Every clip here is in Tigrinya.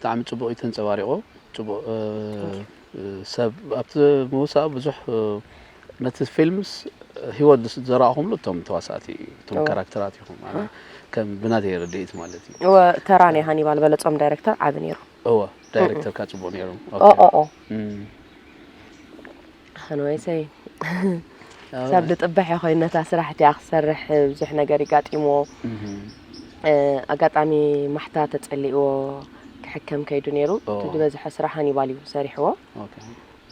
ብጣዕሚ ጽቡቕ እዩ ተንጸባሪቑ። ጽቡቕ፣ እ፣ ሰብ ኣብቲ ምውሳእ ብዙሕ፣ እ፣ ነቲ ፊልምስ ህይወት ዝስ-፣ ዘራእኹምሉ እቶም ተዋሳእቲ፣ እቶም እዎ። ካራክተራት ኢኹም። ኣነ ከም ብናተይ ርድኢት ማለት እዩ። እወ፣ ተራ ናይ ሃኒባል በለጾም ዳይሬክተር ዓቢ ነይሩ። እወ፣ ዳይሬክተርካ ጽቡቕ ነይሩ። ኦ፣ ኦኬ። ኦ፣ ኦ። እም። ኣኸን ወይሰይ። ኣዎ። ክሳብ ዝጥበሕ ኮይኑ ነታ ስራሕ እቲኣ ክሰርሕ ብዙሕ ነገር ይጋጢምዎ። እም። እ፣ ኣጋጣሚ ማሕታ ተጸሊእዎ ክሕከም ከይዱ ነይሩ። ኦ። እቲ ዝበዝሐ ስራሕ ሃኒባል እዩ ሰሪሕዎ። ኦኬ።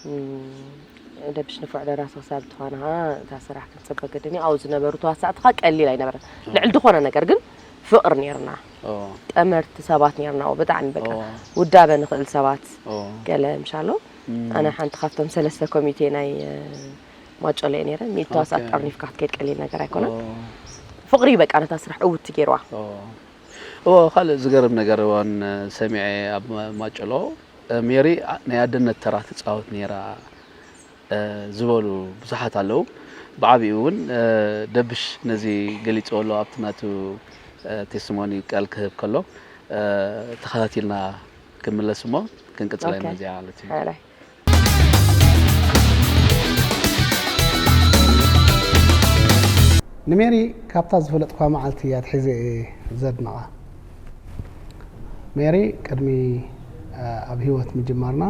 እም፣ ደብሽ ንፉዕ ደራሲ ክሳብ ትኾን ኸዓ እታ ስራሕ ክትጽበ ግድን እዩ። ኣብኡ ዝነበሩ ተዋሳእቲ ኸዓ ቀሊል ኣይነበረን። ኦ። ልዕሊ ዝኾነ ነገር ግን ፍቕሪ ነይርና። ኦ። ጠመርቲ ሰባት ነይርና፣ ብጣዕሚ በቃ ኦ። ውዳበ ንኽእል ሰባት ኦ። ገለ ምሻሎ። እም። ኣነ ሓንቲ ካብቶም ሰለስተ ኮሚቴ ናይ፣ እ፣ ማጨሎ እየ ነይረ። ሚእቲ ተዋሳእቲ ኦኬ። ጠርኒፍካ ክትከይድ ቀሊል ነገር ኣይኮነን። ኦ። ፍቕሪ በቃ ነታ ስራሕ ዕውቲ ገይርዋ። ኦ። እዎ፣ ካልእ ዝገርም ነገር እውን ሰሚዐ ኣብ ማ-፣ ማጨሎ፣ እ፣ ሜሪ ኣ-፣ ናይ ኣደነት ተራ ትጻወት ነይራ፣ እ፣ ዝበሉ ብዙሓት ኣለዉ። ብዓቢኡ እውን፣ እ፣ ደብሽ ነዚ ገሊጽዎ ኣሎ ኣብቲ ናቱ፣ እ፣ ቴስቲሞኒ ቃል ክህብ ከሎ፣ እ፣ ተኸታቲልና ክንምለስ እሞ ክንቅጽላ ኢና ኦኬ። እዚኣ ማለት እዩ። ሕራይ። ንሜሪ ካብታ ዝፈለጥኳ መዓልቲ እያ ኣትሒዘ እየ ዘድንቓ። ሜሪ ቅድሚ፣ እ፣ ኣብ ህይወት ምጅማርና፣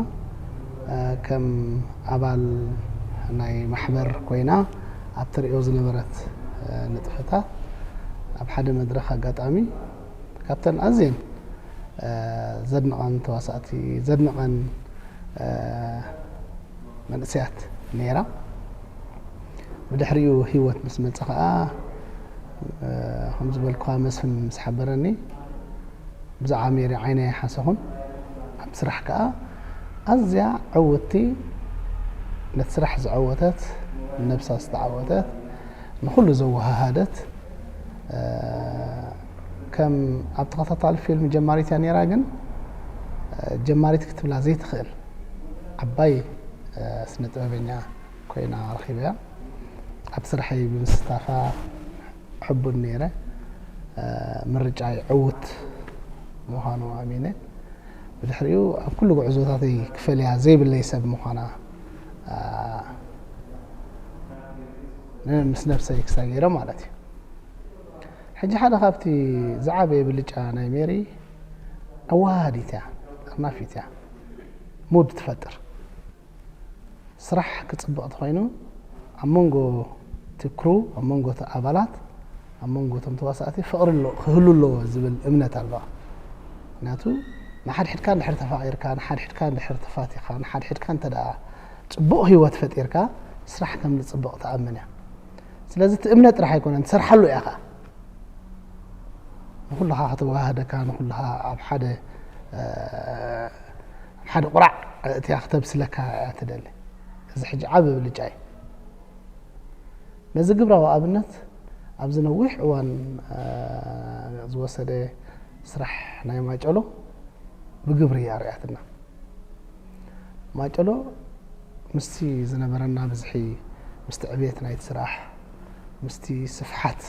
እ፣ ከም ኣባል ናይ ማሕበር ኮይና ኣብ ትርእዮ ዝነበረት፣ እ፣ ንጥፈታት ኣብ ሓደ መድረኽ ኣጋጣሚ ካብተን ኣዝየን፣ እ፣ ዘድንቐን ተዋሳእቲ፣ ዘድንቐን፣ እ፣ መንእሰያት ነይራ። ብድሕሪኡ ህይወት ምስ መጸ ኸኣ፣ እ፣ ከም ዝበልኩኻ መስፍን ምስ ሓበረኒ፣ ብዛዕባ ሜሪ ዓይነይ ኣይሓሰኹን። ኣብ ስራሕ ከኣ ኣዝያ ዕውትቲ፣ ነቲ ስራሕ ዝዓወተት፣ ነብሳ ዝተዓወተት፣ ንኹሉ ዘወሃሃደት፣ እ፣ ከም ኣብ ተኸታታሊ ፊልም ጀማሪት እያ ነይራ፣ ግን፣ እ፣ ጀማሪት ክትብላ ዘይትኽእል ዓባይ፣ እ፣ ስነ ጥበበኛ ኮይና ረኺበያ። ኣብ ስራሐይ ብምስታፋ ሕቡን ነይረ። እ፣ ምርጫይ ዕዉት ምዃኑ ኣሚነ። ብድሕሪኡ ኣብ ኩሉ ጉዕዞታተይ ክፈልያ ዘይብለይ ሰብ ምዃና፣ እ፣ ን-፣ ምስ ነብሰይ ክሳብ ገይረ ማለት እዩ። ሕጂ ሓደ ካብቲ ዝዓበየ ብልጫ ናይ ሜሪ ኣወሃሃዲት እያ፣ ጠርናፊት እያ፣ ሙድ ትፈጥር። ስራሕ ክጽብቕ ተኾይኑ ኣብ መንጎ እቲ ክሩ፣ ኣብ መንጎ እቲ ኣባላት፣ ኣብ መንጎ እቶም ተዋሳእቲ ፍቕሪ ኣሎ-፣ ክህሉ ኣለዎ ዝብል እምነት ኣለዋ። ምክንያቱ ንሓድሕድካ እንድሕር ተፋቒርካ፣ ንሓድሕድካ እንድሕር ተፋቲኻ፣ ንሓድሕድካ እንተ ደኣ ጽቡቕ ህይወት ፈጢርካ ስራሕ ከም ዝጽብቕ ትኣምን እያ። ስለዚ እቲ እምነት ጥራሕ ኣይኮነን፣ ትሰርሓሉ እያ ኸኣ። ንኹልኻ ከተወሃህደካ፣ ንኹልኻ ኣብ ሓደ፣ እ፣ ኣብ ሓደ ቁራዕ እትያ ክተብስለካ እያ ትደሊ። እዚ ሕጂ ዓቢ ብልጫ እዩ። ነዚ ግብራዊ ኣብነት ኣብዚ ነዊሕ እዋን፣ እ፣ ዝወሰደ ስራሕ ናይ ማጨሎ ብግብሪ ኣርእያትና። ማጨሎ ምስቲ ዝነበረና ብዝሒ፣ ምስቲ ዕብየት ናይቲ ስራሕ፣ ምስቲ ስፍሓት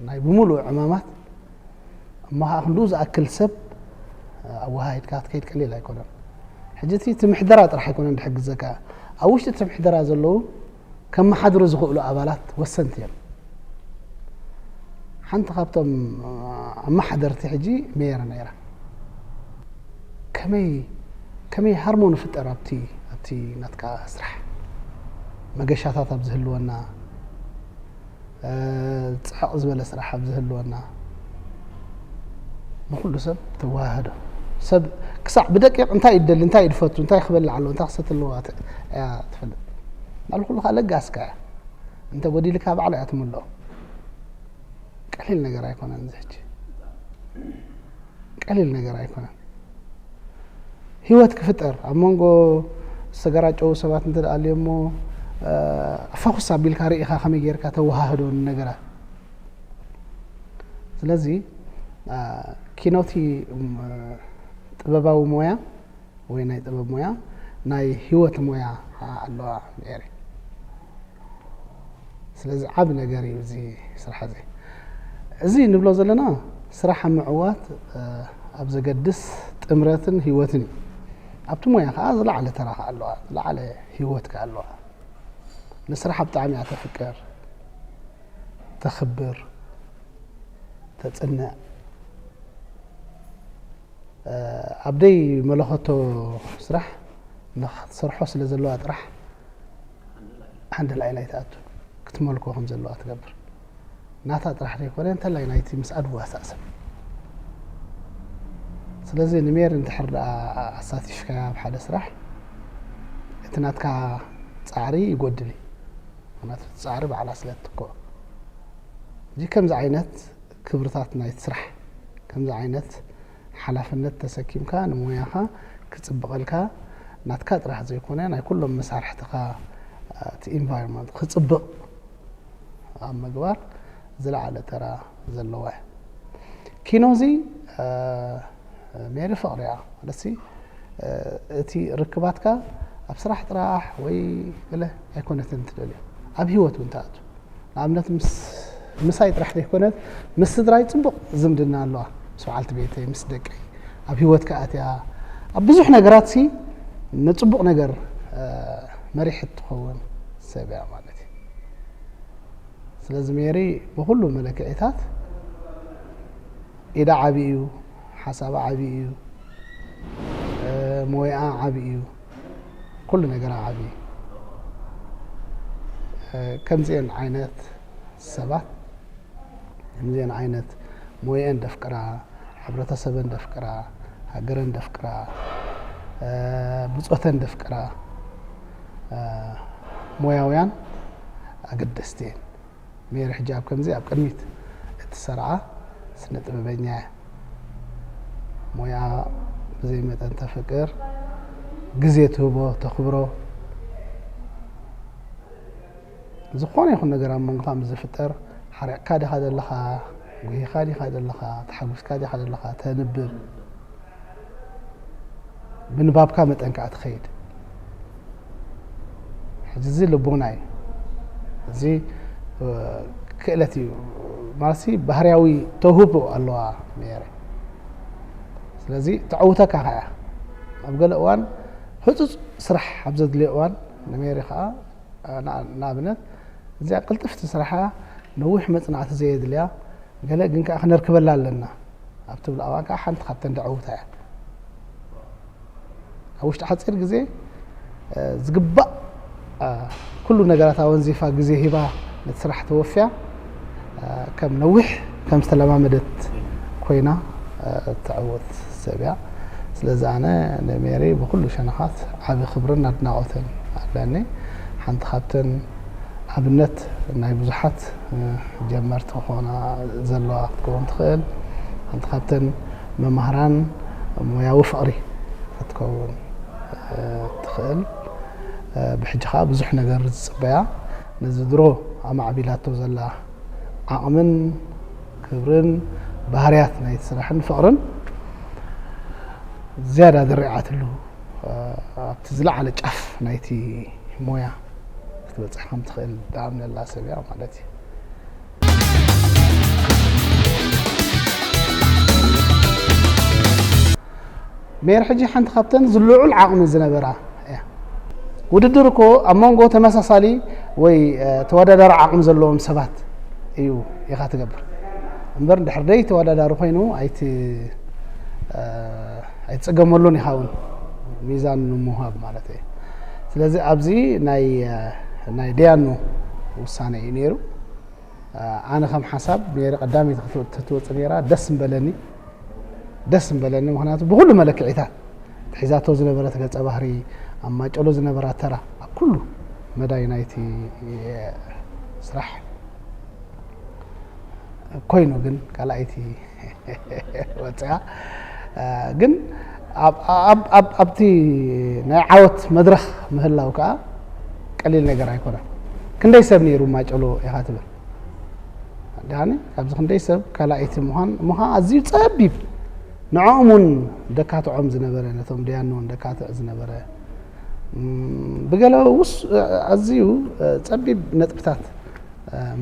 ናይ ብምሉእ ዕማማት፣ እሞ ኸዓ ክንድኡ ዝኣክል ሰብ ኣወሃሂድካ ክትከይድ ቀሊል ኣይኮነን። ሕጂ እቲ፣ እቲ ምሕደራ ጥራሕ ኣይኮነን ዝሕግዘካ። ኣብ ውሽጢ እቲ ምሕደራ ዘለዉ ከመሓድሩ ዝኽእሉ ኣባላት ወሰንቲ እዮም። ሓንቲ ካብቶም ኣመሓደርቲ ሕጂ ሜየር ነይራ። ከመይ፣ ከመይ ሃርሞኒ ፍጠር ኣብቲ፣ ኣብቲ ናትካ ስራሕ? መገሻታት ኣብ ዝህልወና፣ እ፣ ጽዕቕ ዝበለ ስራሕ ኣብ ዝህልወና፣ ንኹሉ ሰብ ተወሃህዶ። ሰብ ክሳዕ ብደቂቕ እንታይ እዩ ዝደሊ፣ እንታይ እዩ ዝፈቱ፣ እንታይ ክበልዕ ኣለዎ፣ እንታይ ክሰቲ ኣለዎ፣ እያ ትፈልጥ። ናሉ ኩሉ ከኣ ለጋስካ እያ። እንተ ጎዲልካ ባዕላ እያ ትምልኦ። ቀሊል ነገር ኣይኮነን እዚ ሕጂ። ቀሊል ነገር ኣይኮነን። ህይወት ክፍጠር፣ ኣብ መንጎ ዝተገራጨዉ ሰባት እንተ ደኣ ኣልዮ እሞ፣ እ፣ ፈኹስ ኣቢልካ ርኢኻ ከመይ ጌርካ ተወሃህዶ ንነገራት። ስለዚ፣ እ፣ ኪኖቲ፣ እም፣ ጥበባዊ ሞያ ወይ ናይ ጥበብ ሞያ፣ ናይ ህይወት ሞያ ከኣ ኣለዋ ሜሪ። ስለዚ ዓቢ ነገር እዩ እዚ ስራሕ እዚ። እዚ ንብሎ ዘለና ስራሕ ኣብ ምዕዋት፣ እ፣ ኣብ ዘገድስ ጥምረትን ህይወትን እዩ። ኣብቲ ሞያ ከዓ ዝለዓለ ተራ ከዓ ኣለዋ፣ ዝለዓለ ህይወት ከዓ ኣለዋ። ንስራሕ ብጣዕሚ እያ ተፍቅር፣ ተኽብር፣ ተጽንዕ። ኣብ ደይ መለኸቶ ስራሕ ንክትሰርሖ ስለ ዘለዋ ጥራሕ ሓንደ ላይላይ ትኣቱ ክትመልኮ ከም ዘለዋ ትገብር። ናታ ጥራሕ ዘይኮነ እንተላይ ናይቲ ምስ ኣድዋ ዝተኣሰብ። ስለዚ ንሜር እንድሕር ደኣ ኣሳቲፍካያ ኣብ ሓደ ስራሕ እቲ ናትካ ጻዕሪ ይጎድል እዩ። ምክንያቱ እቲ ጻዕሪ ባዕላ ስለ ትትክኦ። እዚ ከምዚ ዓይነት ክብርታት ናይቲ ስራሕ፣ ከምዚ ዓይነት ሓላፍነት ተሰኪምካ ንሞያኻ ክጽብቐልካ ናትካ ጥራሕ ዘይኮነ ናይ ኩሎም መሳርሕትኻ እቲ ኢንቫይሮንመንት ክጽብቕ ኣብ ምግባር ዝለዓለ ተራ ዘለዋ እያ። ኪኖ እዚ ሜሪ ፍቕሪ እያ ማለት እቲ ርክባትካ ኣብ ስራሕ ጥራሕ ወይ ገለ ኣይኮነትን ትደልዮ ኣብ ህይወት እውን ትኣቱ ንኣብነት ምስ ምሳይ ጥራሕ ዘይኮነት ምስ ስድራይ ጽቡቕ ዝምድና ኣለዋ ምስ በዓልቲ ቤተይ ምስ ደቀይ ኣብ ህይወት ከኣትያ ኣብ ብዙሕ ነገራት ሲ ንጽቡቕ ነገር መሪሕ ትኸውን ሰብ እያ ማለት እዩ። ስለዚ ሜሪ ብኩሉ መለክዒታት ኢዳ ዓቢ እዩ፣ ሓሳባ ዓቢ እዩ፣ ሞያ ዓቢ እዩ፣ ኩሉ ነገራ ዓቢ እዩ። ከምዚአን ዓይነት ሰባት ከምዚአን ዓይነት ሞየአን ደፍቅራ፣ ሕብረተሰበን ደፍቅራ፣ ሃገረን ደፍቅራ፣ ብጾተን ደፍቅራ ሞያውያን ኣገደስቲ እየን። ሜሪ ሕጂ ኣብ ከምዚ ኣብ ቅድሚት እትሰርዓ ስነ ጥበበኛ እያ። ሞያ ብዘይ መጠን ተፍቅር፣ ግዜ ትህቦ፣ ተኽብሮ። ዝኾነ ይኹን ነገር ኣብ መንጎኻ ምስ ዝፍጠር ሓሪቕካ ዲኻ ዘለኻ፣ ጉሂኻ ዲኻ ዘለኻ፣ ተሓጒስካ ዲኻ ዘለኻ፣ ተንብብ። ብንባብካ መጠን ከኣ ትኸይድ። ሕጂ እዚ ልቦና እዩ። እዚ ክእለት እዩ ማለትሲ ባህርያዊ ተውህቦ ኣለዋ ሜሪ። ስለዚ ተዕውተካ ከኣ ኣብ ገለ እዋን ህጹጽ ስራሕ ኣብ ዘድልዮ እዋን ንሜሪ ከኣ ንኣብነት እዚኣ ቅልጥፍቲ ስራሓ ነዊሕ መጽናዕቲ ዘየድልያ ገለ ግን ከኣ ክነርክበላ ኣለና ኣብ ትብል እዋን ከኣ ሓንቲ ካብተን ደዕውታ እያ። ኣብ ውሽጢ ሓጺር ግዜ ዝግባእ ኩሉ ነገራት ኣወንዚፋ ግዜ ሂባ ነቲ ስራሕ ተወፍያ ከም ነዊሕ ከም ዝተለማመደት ኮይና እትዕወት ሰብ እያ። ስለዚ ኣነ ንሜሪ ብኩሉ ሸነኻት ዓቢ ክብርን ኣድናቖትን ኣለኒ። ሓንቲ ካብተን ኣብነት ናይ ብዙሓት ጀመርቲ ክኾና ዘለዋ ክትከውን ትኽእል። ሓንቲ ካብተን መማህራን ሞያዊ ፍቕሪ ክትከውን ትኽእል። ብሕጂ ከዓ ብዙሕ ነገር ዝፅበያ ነዚ ድሮ ኣማዕቢላቶ ዘላ ዓቕምን ክብርን ባህርያት ናይቲ ስራሕን ፍቕርን ዝያዳ ድሪዓትሉ ኣብቲ ዝለዓለ ጫፍ ናይቲ ሞያ ክትበፅሕ ከም ትኽእል ዝኣምነላ ሰብ እያ ማለት እዩ። ሜር ሕጂ ሓንቲ ካብተን ዝልዑል ዓቕሚ ዝነበራ እያ። ውድድር እኮ ኣብ መንጎ ተመሳሳሊ ወይ ተወዳዳሪ ዓቕሚ ዘለዎም ሰባት እዩ ኢኻ ትገብር እምበር እንድሕር ደይ ተወዳዳሪ ኮይኑ ኣይቲ ኣይትጸገመሉን ኢኻ እውን ሚዛን ንምሃብ ማለት እዩ። ስለዚ ኣብዚ ናይ ናይ ደያኑ ውሳነ እዩ ነይሩ። ኣነ ከም ሓሳብ ሜሪ ቀዳመይቲ ክትወፅእ ነይራ ደስ ምበለኒ ደስ ምበለኒ ምክንያቱ ብኩሉ መለክዒታት ሒዛቶ ዝነበረት ገፀ ባህሪ ኣብ ማጨሎ ዝነበራ ተራ ኣብ ኩሉ መዳይ ናይቲ ስራሕ ኮይኑ ግን ካልኣይቲ ወፅያ ግን ኣብቲ ናይ ዓወት መድረኽ ምህላው ከዓ ቀሊል ነገር ኣይኮነን። ክንደይ ሰብ ነይሩ ማጨሎ ኢኻ ትብል ዳኒ ካብዚ ክንደይ ሰብ ካልኣይቲ ምዃን እሞ ከዓ ኣዝዩ ፀቢብ ንዕኦም እውን ደካትዖም ዝነበረ ነቶም ደያኑ እውን ደካትዕ ዝነበረ ብገለ ውስ ኣዝዩ ፀቢብ ነጥብታት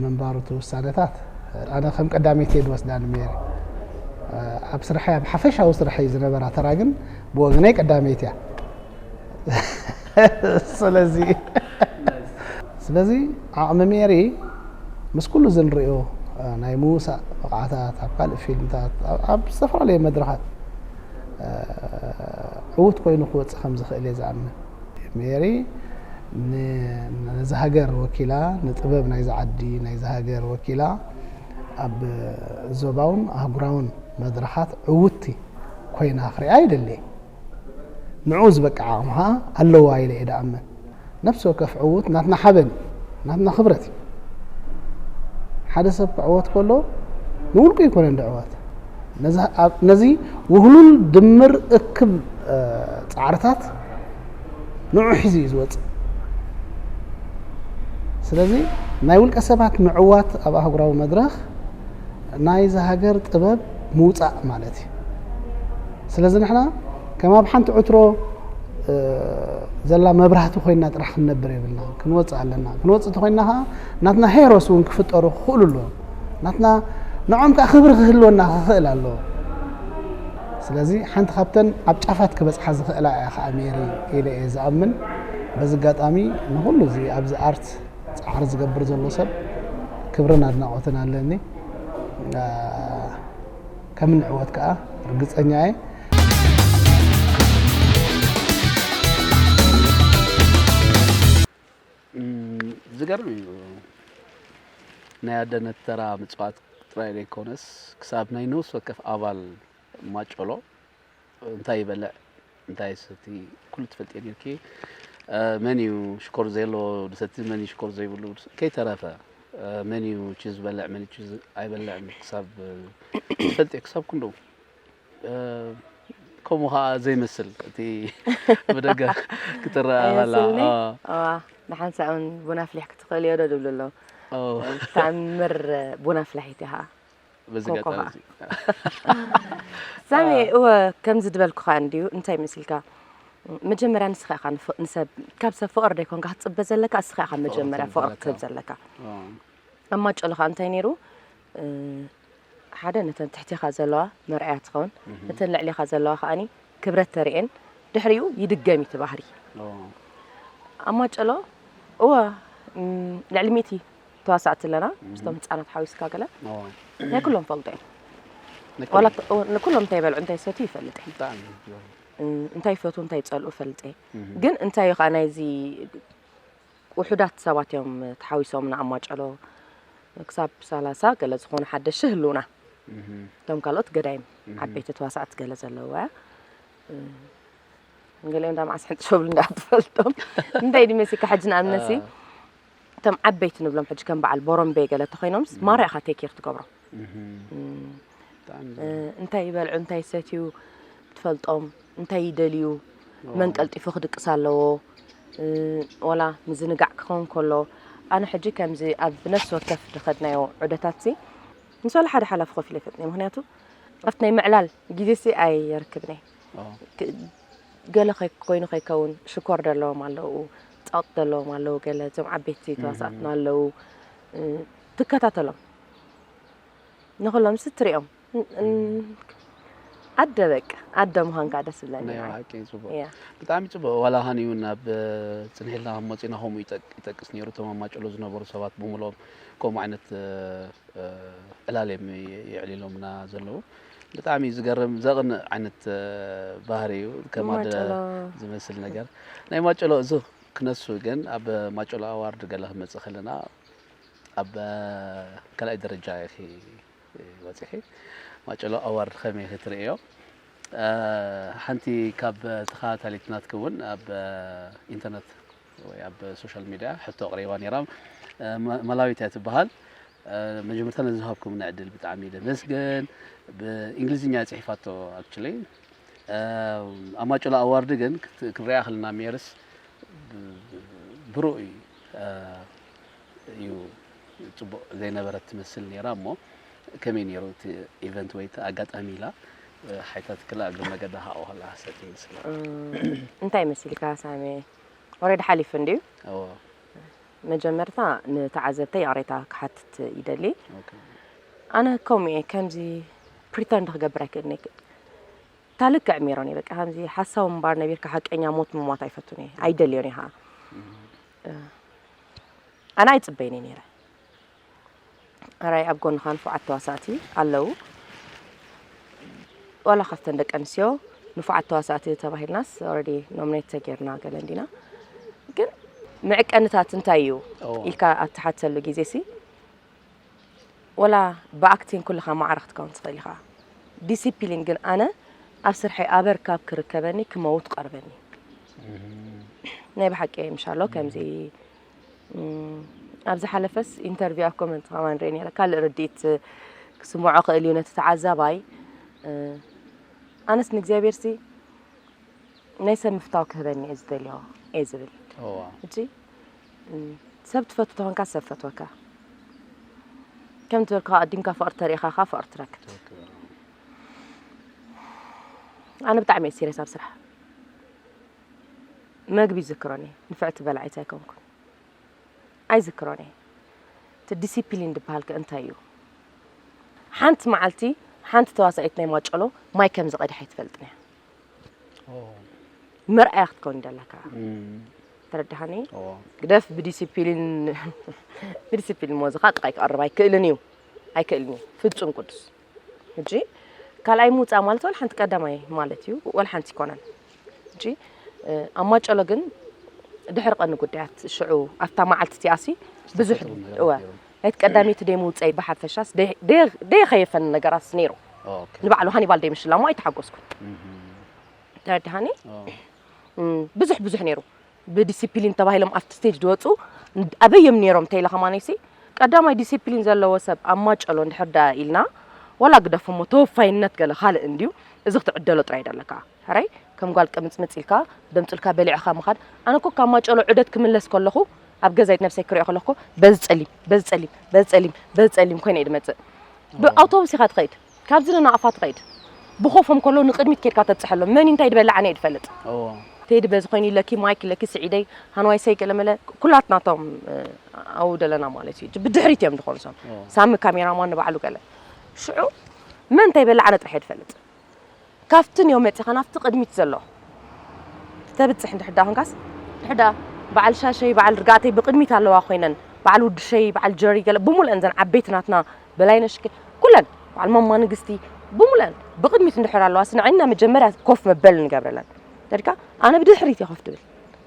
ምንባሩ እቲ ውሳነታት ኣነ ከም ቀዳመይቲ እየ ዝወስዳ ንሜሪ። ኣብ ስርሐይ፣ ኣብ ሓፈሻዊ ስርሐይ ዝነበራ ተራ ግን ብወገነይ ቀዳመይቲ እያ። ስለዚ ስለዚ ዓቕሚ ሜሪ ምስ ኩሉ እዚ ንሪኦ ናይ ምውሳእ ብቕዓታት ኣብ ካልእ ፊልምታት ኣብ- ኣብ ዝተፈላለየ መድረኻት ዕዉት ኮይኑ ክወፅእ ከም ዝኽእል እየ ዝኣምን። ሜሪ ን- ነዚ ሃገር ወኪላ፣ ንጥበብ ናይዚ ዓዲ ናይዚ ሃገር ወኪላ ኣብ ዞባውን ኣህጉራውን መድረኻት ዕውትቲ ኮይና ክሪኣ ይደሊ። ንዕኡ ዝበቅዓ ዓቕሚ ከዓ ኣለዋ ኢለ እየ ድኣምን። ነፍሲ ወከፍ ዕውት ናትና ሓበን እዩ፣ ናትና ክብረት እዩ። ሓደ ሰብ ክዕወት ከሎ ንውልቁ ኣይኮነን ድዕወት። ነዚ ውህሉል ድምር እክብ ፃዕርታት ንዑ ሒዙ እዩ ዝወፅእ። ስለዚ ናይ ውልቀ ሰባት ምዕዋት ኣብ ኣህጉራዊ መድረኽ ናይዚ ሃገር ጥበብ ምውፃእ ማለት እዩ። ስለዚ ንሕና ከም ኣብ ሓንቲ ዕትሮ ዘላ መብራህቲ ኮይና ጥራሕ ክንነብር የብልና። ክንወፅእ ኣለና። ክንወፅእ ተኮይና ከዓ ናትና ሄሮስ እውን ክፍጠሩ ክኽእሉ ኣለዎም። ናትና ንዖም ከዓ ክብሪ ክህልወና ክኽእል ኣለዎ። ስለዚ ሓንቲ ካብተን ኣብ ጫፋት ክበፅሓ ዝኽእላ እያ ከዓ ሜሪ ኢለ እየ ዝኣምን። በዚ ኣጋጣሚ ንኩሉ እዚ ኣብዚ ኣርት ፃዕሪ ዝገብር ዘሎ ሰብ ክብርን ኣድናቖትን ኣለኒ። ከም ንዕወት ከዓ ርግፀኛ እየ። ዝገርም እዩ። ናይ ኣደነት ተራ ምፅዋት ጥራይ ዘይኮነስ ክሳብ ናይ ነፍሲ ወከፍ ኣባል ማጨሎ እንታይ ይበልዕ እንታይ ይሰቲ ኩሉ ትፈልጥዮ ነርኪ። መን እዩ ሽኮር ዘለዎ ዝሰቲ፣ መን እዩ ሽኮር ዘይብሉ ከይተረፈ፣ መን እዩ ቺዝ ዝበልዕ መን እዩ ቺዝ ኣይበልዕን ክሳብ ትፈልጢ ክሳብ ክንድኡ። ከምኡ ከዓ ዘይመስል እቲ ብደገ ክትረአ ከላ። ኣይመስልኒ? ኣዋ፣ ንሓንሳእ እውን ቡን ኣፍሊሕኪ ትኽእልዮ ዶ ዝብሉ ኣለዉ። ተኣምር ቡን ኣፍላሒት ኢኻ። በዚ ኮኮ ኣጋጣሚ ከዓ። እዚ ሳሚ፣ እወ፣ ከምዚ ዝበልኩኻ እንድዩ፣ እንታይ መሲልካ? መጀመርያ ንስኻ ኢኻ ንፍ- ንሰብ ካብ ሰብ ፍቕሪ ደይኮንካ ክትጽበ ዘለካ፣ እስኻ ኢኻ መጀመርያ ፍቕሪ ክትህብ ዘለካ። ኣብ ማጨሎ ከዓ እንታይ ነይሩ? ሓደ ነተን ትሕቴኻ ዘለዋ መርኣያ ትኸውን፣ ነተን ልዕሌኻ ዘለዋ ከዓኒ ክብረት ተርእየን፣ ድሕሪኡ ይድገም እዩ እቲ ባህሪ። ኣብ ማጨሎ እወ ልዕሊ ሚእቲ ተዋሳእቲ ኣለና፣ ምስቶም ህፃናት ሓዊስካ ገለ ናይ ኩሎም ፈልጦ እየ። ዋላ ንኩሎም እንታይ ይበልዑ እንታይ ይሰትዩ ይፈልጥ እየ። እንታይ ይፈትዉ እንታይ ይፀልኡ ይፈልጥ እየ። ግን እንታይ እዩ ከዓ ናይዚ ውሑዳት ሰባት እዮም ተሓዊሶምና ኣብ ማጨሎ ክሳብ ሰላሳ ገለ ዝኾኑ ሓደሽቲ ህልውና እቶም ካልኦት ገዳይም ዓበይቲ ተዋሳእቲ ገለ ዘለዋ ገሊኦም እንዳ መዓስ ሕንጥሸብሉ እንዳ ትፈልጦም እንታይ ድመሲካ ሕጂ ንኣብነሲ እቶም ዓበይቲ ንብሎም ሕጂ ከም በዓል ቦሮምቤ ገለ ተኮይኖምስ ማራ ኢኻ ቴኬር ትገብሮም እንታይ ይበልዑ እንታይ ይሰትዩ ትፈልጦም እንታይ ይደልዩ መን ቀልጢፉ ክድቅስ ኣለዎ ዋላ ምዝንጋዕ ክኸውን ከሎ ኣነ ሕጂ ከምዚ ኣብ ነፍሲ ወከፍ ዝኸድናዮ ዑደታትሲ ምስ ዋላ ሓደ ሓላፊ ኮፍ ኢለ ይፈልጥኒ ምክንያቱ ኣብቲ ናይ ምዕላል ግዜሲ ኣይረክብን እየ ገለ ኮይኑ ከይከውን ሽኮር ዘለዎም ኣለዉ ፃውጥ ዘለዎም ኣለዉ ገለ እዞም ዓበይቲ ተዋሳእትና ኣለዉ ትከታተሎም ንኩሎም ሲ ትሪኦም ኣደ በቃ ኣደ ምዃንካ ደስ ዝብለኒ ናይ ንዓይ። ሓቂ ጽቡቅ እያ። ብጣዕሚ ጽቡቅ ዋላ ሃን እውን ናብ ጽንሒልና ከም መጺና ከምኡ ይጠቅ- ይጠቅስ ነይሩ እቶም ኣብ ማጨሎ ዝነበሩ ሰባት ብምልኦም ከምኡ ዓይነት እ፣ ዕላል እዮም የዕሊሎምና ዘለዉ ብጣዕሚ ዝገርም ዘቕንእ ዓይነት እ፣ ባህሪ እዩ ከም ኣደ ማጨሎ። ዝመስል ነገር ናይ ማጨሎ እዚ ክነሱ ግን ኣብ ማጨሎ ኣዋርድ ገለ ክመጽእ ከለና ኣብ ካልኣይ ደረጃ ኢኺ በፂሒ ማጨሎ ኣዋርድ ከመይ ክትርእዮ ሓንቲ ካብ ተኸታታሊት ናትኪ እውን ኣብ ኢንተርነት ወይ ኣብ ሶሻል ሚድያ ሕቶ ኣቕሪባ ነይራ መላዊት እያ ትበሃል መጀመርታ ነዚ ዝሃብኩምና ዕድል ብጣዕሚ ደመስግን ብእንግሊዝኛ ፅሒፋቶ ኣክቹሊ ኣብ ማጨሎ ኣዋርድ ግን ክንሪኣ ከለና ሜርስ ብርኡይ እዩ ፅቡቕ ዘይነበረት ትመስል ነይራ እሞ ከመይ ነይሩ እቲ ኢቨንት ወይ እቲ ኣጋጣሚ ኢላ ሓይታት ክላ እግሪ መገዳ ሃኦ ከላ ሰቲ ይመስል እንታይ መሲልካ ሳሜ ወረድ ሓሊፉ እንድዩ እዎ መጀመርታ ንተዓዘብተይ ይቕሬታ ክሓትት ይደሊ ኣነ ከምኡ እየ ከምዚ ፕሪተንድ ክገብር ኣይክእልን እየ። እታ ልክዕ ሜሮን እየ። በቃ ከምዚ ሓሳዊ ምንባር ነቢርካ ሓቀኛ ሞት ምሟት ኣይፈቱን እየ። ኣይደልዮን እየ ከዓ። ኣነ ኣይጽበይን እየ ነይረ። ኣራይ ኣብ ጎንኻ ንፉዓት ተዋሳእቲ ኣለዉ። ዋላ ካብተን ደቂ ኣንስትዮ ንፉዓት ተዋሳእቲ ተባሂልናስ ኦልሬዲ ኖሚኔት ተጌርና ገለ እንዲና። ግን መዕቀንታት እንታይ እዩ እዎ። ኢልካ ኣብ ትሓተሉ ግዜ ሲ ወላ ብኣክቲንግ ኩልኻ ማዕረ ክትከውን ትኽእል ኢኻ። ዲሲፕሊን ግን ኣነ ኣብ ስርሐይ ኣበር ካብ ክርከበኒ ክመውት ቀርበኒ። ናይ ብሓቂ ምሻሎ ከምዚ እም፣ ኣብ ዝሓለፈስ ኢንተርቪው ኣብ ኮመንት ከማን ርኢ ነይረ። ካልእ ርድኢት ክስምዖ ክእል እዩ ነቲ ተዓዛባይ። እ፣ ኣነስ ንእግዚኣብሔር ሲ ናይ ሰብ ምፍታው ክህበኒ እየ ዝደልዮ እየ ዝብል። እዋ ሕጂ እም፣ ሰብ ትፈቱ ተኾንካ ሰብ ፈትወካ። ከም ዝበልካ ኣዲምካ ፍቕሪ ተሪእኻ ኸዓ ፍቕሪ ትረክብ። ኣነ ብጣዕሚ እየ ሲሪየስ ኣብ ስራሕ። መግቢ ይዝክሮኒ፣ ንፍዕቲ በላዒት ኣይኮንኩን። ኣይዝክሮን እየ። እቲ ዲሲፕሊን ዝበሃል ከ እንታይ እዩ? ሓንቲ መዓልቲ ሓንቲ ተዋሳኢት ናይ ማጨሎ ማይ ከም ዝቐድሐ ኣይትፈልጥን እያ። መርኣያ ክትከውን ይደለካ። ተረዳሃኒ? ግደፍ ብዲሲፕሊን ብዲሲፕሊን ሞዝኻ ጥቃይ ክቐርብ ኣይክእልን እዩ። ኣይክእልን እዩ። ፍጹም ቅዱስ። ሕጂ ካልኣይ ምውፃእ ማለት ወላ ሓንቲ ቀዳማይ ማለት እዩ። ወላ ሓንቲ ይኮነን። ሕጂ ኣብ ማጨሎ ግን ድሕሪ ቀኒ ጉዳያት ሽዑ ኣብታ መዓልቲ እቲኣሲ ብዙሕ እወ ናይቲ ቀዳመይቲ ደይ ምውፀይ ብሓፈሻስ ደይ ከየፈኒ ነገራትስ ነይሩ። ንባዕሉ ሃኒባል ደይ ምሽላሙ ኣይተሓጎስኩን። ተረድሃኒ? ብዙሕ ብዙሕ ነይሩ። ብዲሲፕሊን ተባሂሎም ኣብቲ ስቴጅ ዝወፁ ኣበይ እዮም ነይሮም ተይለ ከማነይሲ ቀዳማይ ዲሲፕሊን ዘለዎ ሰብ ኣብ ማጨሎ እንድሕር ደኣ ኢልና ዋላ ግደፎሞ ተወፋይነት ገለ ካልእ እንድዩ። እዚ ክትዕደሎ ጥራይ ደለካ ሕራይ ከም ጓል ቅምፅምፅ ኢልካ ደምፅልካ በሊዕኻ ምኻድ። ኣነ እኮ ካብ ማጨሎ ዑደት ክምለስ ከለኹ ኣብ ገዛይ ነብሰይ ክሪኦ ከለኹ እኮ በዚ ፀሊም በዚ ፀሊም በዚ ፀሊም በዚ ፀሊም ኮይነ እየ ድመፅእ። ብኣውቶቡስ ኢኻ ትኸይድ። ካብዚ ንናቕፋ ትኸይድ። ብኾፎም ከሎ ንቕድሚት ኬድካ ተብፅሐሎም መን እንታይ ድበልዕ ኣነ እየ ድፈልጥ። ቴዲ በዚ ኮይኑ ኢለኪ ማይክ ኢለኪ ስዒደይ ሃንዋይ ሰይ ገለመለ ኩላትናቶም ኣብኡ ደለና ማለት እዩ። ብድሕሪት እዮም ዝኾኑ ሶም ሳሚ ካሜራማን ንባዕሉ ገለ ሽዑ መን እንታይ በልዕ ኣነ ጥራሕ እየ ድፈልጥ። ካብቲ ንዮ መፂኻ ናብቲ ቅድሚት ዘሎ ተብፅሕ እንድሕር ደኣ ኮንካስ እንድሕር ደኣ በዓል ሻሸይ በዓል ርጋእተይ ብቅድሚት ኣለዋ ኮይነን በዓል ውድሸይ በዓል ጀሪ ገለ ብሙሉአን ዘን ዓበይቲ ናትና በላይነሽ ኩለን በዓል ማማ ንግስቲ ብሙሉአን ብቅድሚት እንድሕር ኣለዋስ ንዐይና መጀመርያ ኮፍ መበል ንገብረለን ተድካ ኣነ ብድሕሪት እየ ኮፍ ድብል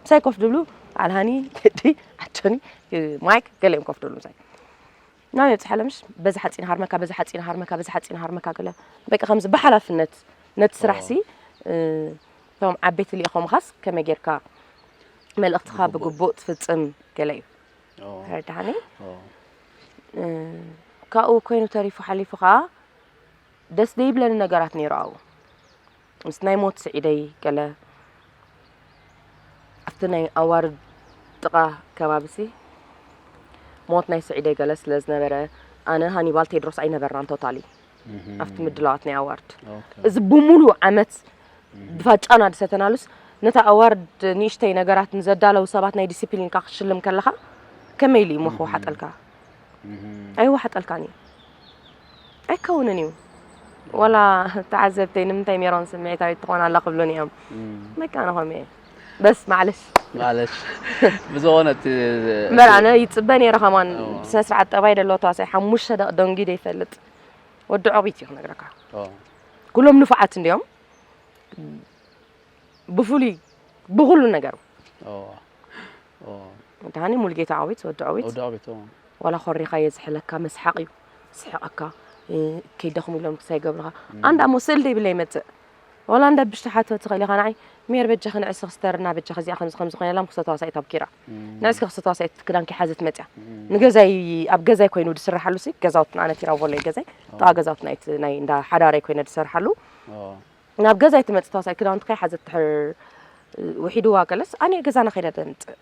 ምሳይ ኮፍ ድብሉ በዓል ሃኒ ቴዲ ኣጆኒ ማይክ ገለ እዮም ኮፍ ድብሉ ምሳይ ናበይ ኣብፅሓ ለምሽ በዚ ሓፂን ሃርመካ በዚ ሓፂን ሃርመካ በዚ ሓፂን ሃርመካ ገለ በቃ ከምዚ ብሓላፍነት ነቲ ስራሕ ሲ እቶም ዓበይቲ ልኢኾምኻስ ከመይ ጌርካ መልእኽትኻ ብግቡእ ትፍፅም ገለ እዩ ተረድሓኒ ካብኡ ኮይኑ ተሪፉ ሓሊፉ ከዓ ደስ ዘይብለኒ ነገራት ነይሩ ኣብኡ ምስ ናይ ሞት ስዒደይ ገለ ኣብቲ ናይ ኣዋርድ ጥቓ ከባቢ ሲ ሞት ናይ ስዒደይ ገለ ስለ ዝነበረ ኣነ ሃኒባል ቴድሮስ ኣይነበርናን ቶታሊ ኣብቲ ምድላዋት ናይ ኣዋርድ እዚ ብምሉእ ዓመት ብፋጫና ድሰተናሉስ ነታ ኣዋርድ ንእሽተይ ነገራት ንዘዳለዉ ሰባት ናይ ዲሲፕሊንካ ክትሽልም ከለኻ ከመይ ኢሉ እሞ ክወሓጠልካ ኣይወሓጠልካን እዩ ኣይከውንን እዩ ዋላ ተዓዘብተይ ንምንታይ ሜሮን ስምዒታዊት ትኾን ኣላ ክብሉን እዮም በቃ ኣነ ከምኡ እየ በስ ማዕለሽ ማለሽ ብዝኾነ እቲ እምበር ኣነ ይፅበ ነይረ ከማን ብስነ ስርዓት ጠባይ ደለዎ ተዋሳይ ሓሙሽተ ደቂ ደንጊደ ይፈልጥ ወዲ ዖቢት እዩ ክነግረካ ኩሎም ንፉዓት እንዲዮም ብፍሉይ ብኩሉ ነገሩ ደሃኒ ሙሉጌታ ዖቢት ወዲ ዖቢት ወዲ ዖቢት ዋላ ኮሪኻ የዝሕለካ መስሓቕ እዩ ስሕቐካ ከይደኽሙ ኢሎም ክሳይ ገብርኻ ኣንዳ እሞ ስእል ደይብለ ይመፅእ ዋላ እንዳ ብሽቲ ሓቶ ትኽእል ኢኻ ንዓይ ሜር በጃኺ ንዕሲ ክስተርና በጃኺ እዚኣ ከምዚ ከምዚ ኮይና ላም ክሰተዋሳኢት ኣብ ኪራ ንዕስኪ ክሰተዋሳኢት ክዳንኪ ሓዘት መፅያ ንገዛይ ኣብ ገዛይ ኮይኑ ዝስርሓሉ ሲ ገዛውትና ኣነ ቲራ ቦሎ ገዛይ ጠዋ ገዛውትና ናይ እንዳ ሓዳረይ ኮይነ ዝሰርሓሉ ናብ ገዛይ ትመፅእ ተዋሳይ ክዳውንቲ ከይሓዘት ድሕር ውሒድዋ ገለስ ኣነ ገዛና ከይዳ ደምፅእ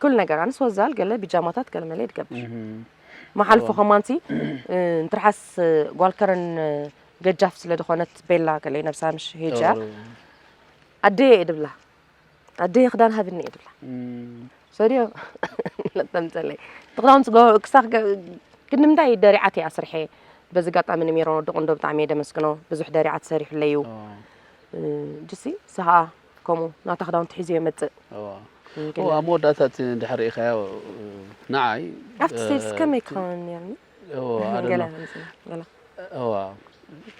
ኩሉ ነገር ኣነስ ወዛል ገለ ቢጃማታት ገለ መለ ይድገብር መሓልፎ ከማንቲ እንትርሓስ ጓልከረን ገጃፍ ስለ ዝኾነት ቤላ ገለ ነብሳ ምሽ ሄጃ ኣደየ እየ ድብላ ኣደየ ክዳን ሃብኒ እየ ድብላ ሰድዮ ለጠምፀለይ ትኽዳውንቲ ክሳኽ ክንምንታይ ደሪዓት እያ ስርሐ በዚ ኣጋጣሚ ንሜሮን ወዲ ቆንዶ ብጣዕሚ እየ ደመስግኖ። ብዙሕ ደሪዓት ሰሪሑለይ እዩ። ጅሲ ስኻ ከምኡ ናታ ክዳውንቲ ሒዙ የመጽእ። ኣብ መወዳእታ እቲ እንድሕር ርኢኻዮ ንዓይ ኣብቲ ስቴጅ ከመይ ክኸውን ነርኒ እዋ ገለ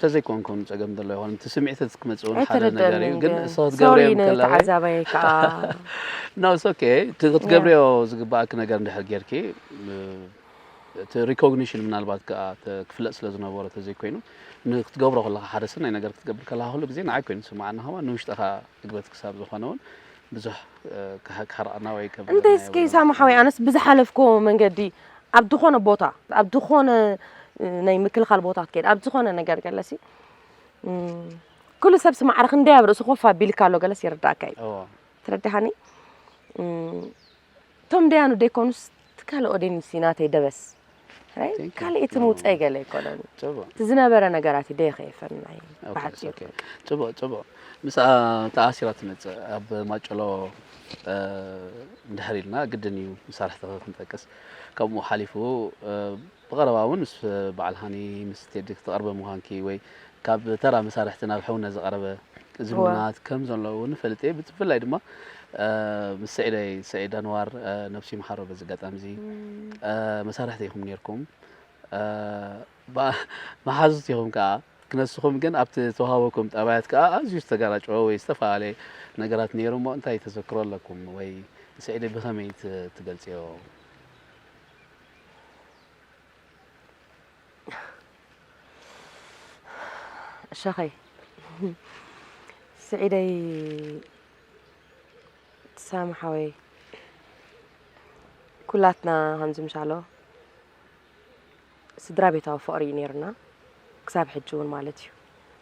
ተዘይኮንኩም ፀገም ዘሎ ይኾን እቲ ስምዒት ክመፅእ እውን ሓደ ነገር እዩ ግን እሱ ክትገብርዮ ከለኺ ተዓዛባይ ከዓ no it's okay ክትገብርዮ ዝግባእኪ ነገር እንድሕር ጌርኪ እቲ recognition ምናልባት ከዓ ክፍለጥ ስለ ዝነበሮ ተዘይኮይኑ ንክትገብሮ ከለካ ሓደ ሰናይ ነገር ክትገብር ከለካ ኩሉ ግዜ ንዓይ ኮይኑ ዝስምዓኒ ከማ ንውሽጥካ ዕግበት ክሳብ ዝኾነ እውን ብዙሕ ክሓርኣና ወይ እንተ እስኪ ሳሙ ሓወይ ኣነስ ብዝሓለፍኮ መንገዲ ኣብ ዝኾነ ቦታ ኣብ ዝኾነ ናይ ምክልኻል ቦታ ትከይድ ኣብ ዝኾነ ነገር ገለሲ ኩሉ ሰብ ስማዕረ ክንደይ ኣብ ርእሱ ኮፍ ኣቢልካ ኣሎ ገለስ ይርዳእካ እዩ ትረዳሃኒ እቶም ደያኑ ደይኮኑስ ትካል ኦዴንሲ ናተይ ደበስ ካልእ እቲ ምውፀይ ገለ ኣይኮነን እቲ ዝነበረ ነገራት ደይ ከየፈርናይ ፅቡቅ ፅቡቅ ምስኣ ተኣሲራ ትመፅእ ኣብ ማጨሎ እንድሕር ኢልና ግድን እዩ መሳርሕቲ ክንጠቅስ ከምኡ ሓሊፉ ብቐረባ እውን ምስ በዓል ሃኒ ምስ ቴዲ ክትቐርበ ምዃንኪ ወይ ካብ ተራ መሳርሕቲ ናብ ሕውነት ዝቐረበ ዝምድናታት ከም ዘለዉ ንፈልጥ እየ። ብፍላይ ድማ ምስ ስዒደይ ስዒድ ኣንዋር ነብሱ ይምሓሮ በዚ ኣጋጣሚ እዚ መሳርሕቲ ኢኹም ነይርኩም። መሓዙት ኢኹም ከዓ ክነስኹም ግን ኣብቲ ዝተዋሃበኩም ጠባያት ከዓ ኣዝዩ ዝተጋራጨወ ወይ ዝተፈላለየ ነገራት ነይሩ እሞ እንታይ ተዘክሮ ኣለኩም ወይ ንስዒደይ ብኸመይ ትገልፅዮ? ሸኸይ ስዒደይ ሳሚ ሓወይ ኩላትና ከምዚ ምሻሎ ስድራ ቤታዊ ፍቕሪ እዩ ነይርና ክሳብ ሕጂ እውን ማለት እዩ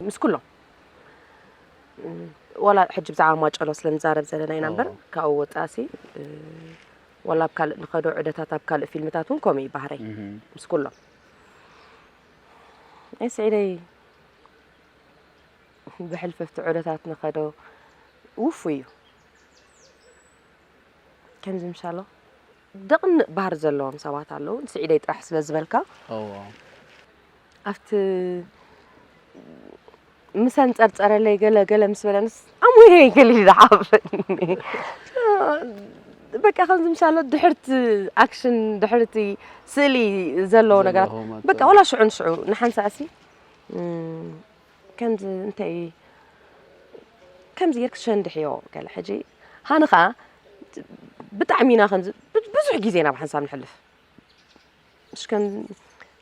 ምስ ኩሎም ዋላ ሕጂ ብዛዕባ ማጨሎ ስለ ንዛረብ ዘለና ኢና እምበር ካብኡ ወፃእሲ ዋላ ኣብ ካልእ ንኸዶ ዑደታት ኣብ ካልእ ፊልምታት እውን ከምኡ እዩ ባህረይ ምስ ኩሎም ናይ ስዒደይ ብሕልፍፍቲ ዑደታት ንኸዶ ውፉይ እዩ ከምዚ ምሻሎ ደቕንእ ባህር ዘለዎም ሰባት ኣለዉ ንስዒደይ ጥራሕ ስለ ዝበልካ ኣብቲ ምሰን ጸርጸረለይ ገለ ገለ ምስ በለንስ ኣሙሄ ገሊል ዝሓፍኒ በቃ ከምዚ ምሻሎ ድሕርቲ ኣክሽን ድሕርቲ ስእሊ ዘለዎ ነገራት በቃ ወላ ሽዑ ንሽዑ ንሓንሳእሲ ከምዚ እንታይ ከምዚ ጌርክ ሸንድሕዮ ገለ ሕጂ ሃኒ ከዓ ብጣዕሚ ኢና ከምዚ ብዙሕ ግዜ ናብ ሓንሳብ ንሕልፍ እሽከን